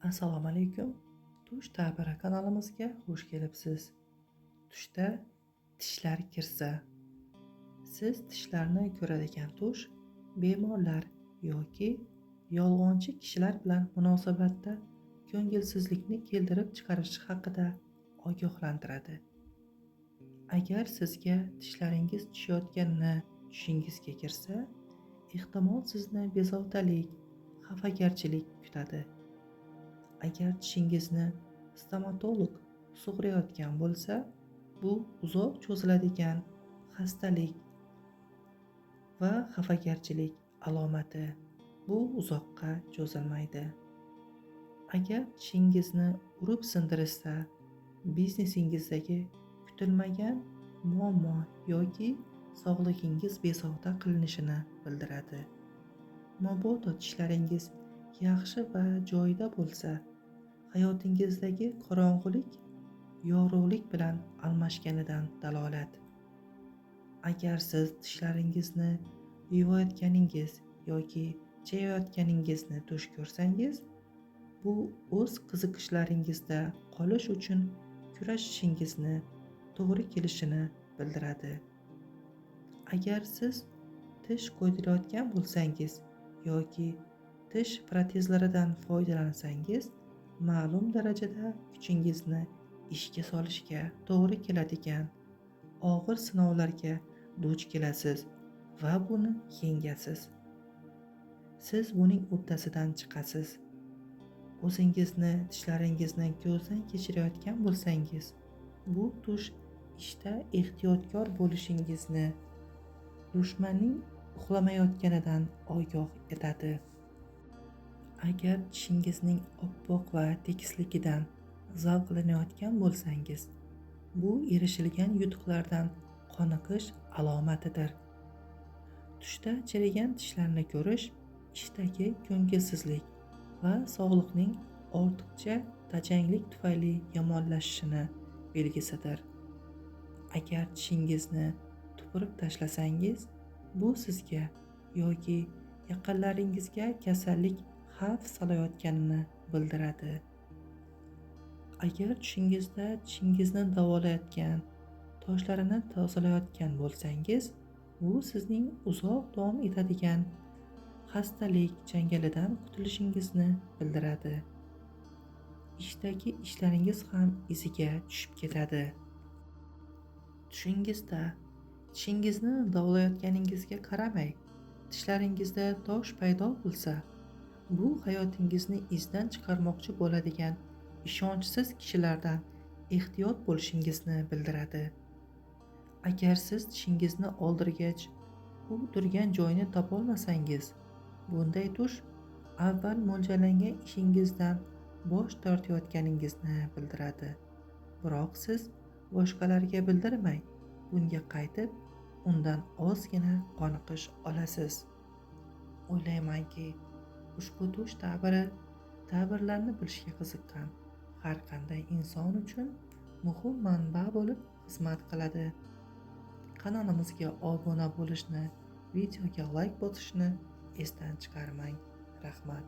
Assalomu alaykum. Tush ta'biri kanalimizga xush kelibsiz. Tushda tishlar kirsa, siz tishlarni ko'radigan tush bemorlar yoki yolg'onchi kishilar bilan munosabatda ko'ngilsizlikni keltirib chiqarishi haqida ogohlantiradi. Agar sizga tishlaringiz tushayotganini tushingizga kirsa, ehtimol sizni bezovtalik, xafagarchilik kutadi. Agar tishingizni stomatolog sug'urayotgan bo'lsa, bu uzoq cho'ziladigan xastalik va xafagarchilik alomati. Bu uzoqqa cho'zilmaydi. Agar tishingizni urib sindirishsa, biznesingizdagi kutilmagan muammo yoki sog'ligingiz bezovta qilinishini bildiradi. Mabodo tishlaringiz yaxshi va joyida bo'lsa, hayotingizdagi qorong'ulik yorug'lik bilan almashganidan dalolat. Agar siz tishlaringizni yuvayotganingiz yoki chayayotganingizni tush ko'rsangiz, bu o'z qiziqishlaringizda qolish uchun kurashishingizni to'g'ri kelishini bildiradi. Agar siz tish qo'ydirayotgan bo'lsangiz yoki tish protezlaridan foydalansangiz, ma'lum darajada kuchingizni ishga solishga to'g'ri keladigan og'ir sinovlarga duch kelasiz va buni yengasiz. Siz buning uddasidan chiqasiz. O'zingizni tishlaringizni ko'zdan kechirayotgan bo'lsangiz, bu tush ishda ehtiyotkor bo'lishingizni, dushmanning uxlamayotganidan ogoh etadi. Agar tishingizning oppoq va tekisligidan zavqlanayotgan bo'lsangiz, bu erishilgan yutuqlardan qoniqish alomatidir. Tushda chirigan tishlarni ko'rish ishdagi ko'ngilsizlik va sog'liqning ortiqcha tajanglik tufayli yomonlashishini belgisidir. Agar tishingizni tupurib tashlasangiz, bu sizga yoki yaqinlaringizga kasallik xavf solayotganini bildiradi. Agar tushingizda tishingizni davolayotgan, toshlarini tozalayotgan bo'lsangiz, bu sizning uzoq davom etadigan xastalik changalidan qutulishingizni bildiradi. Ishdagi ishlaringiz ham iziga tushib ketadi. Tushingizda tishingizni davolayotganingizga qaramay, tishlaringizda tosh paydo bo'lsa, bu hayotingizni izdan chiqarmoqchi bo'ladigan ishonchsiz kishilardan ehtiyot bo'lishingizni bildiradi. Agar siz tishingizni oldirgach, u turgan joyini topolmasangiz, bunday tush avval mo'ljallangan ishingizdan bosh tortayotganingizni bildiradi. Biroq siz boshqalarga bildirmay, bunga qaytib, undan ozgina qoniqish olasiz. O'ylaymanki, ushbu tush ta'biri ta'birlarni bilishga qiziqqan har qanday inson uchun muhim manba bo'lib xizmat qiladi. Kanalimizga obuna bo'lishni, videoga layk bosishni esdan chiqarmang. Rahmat.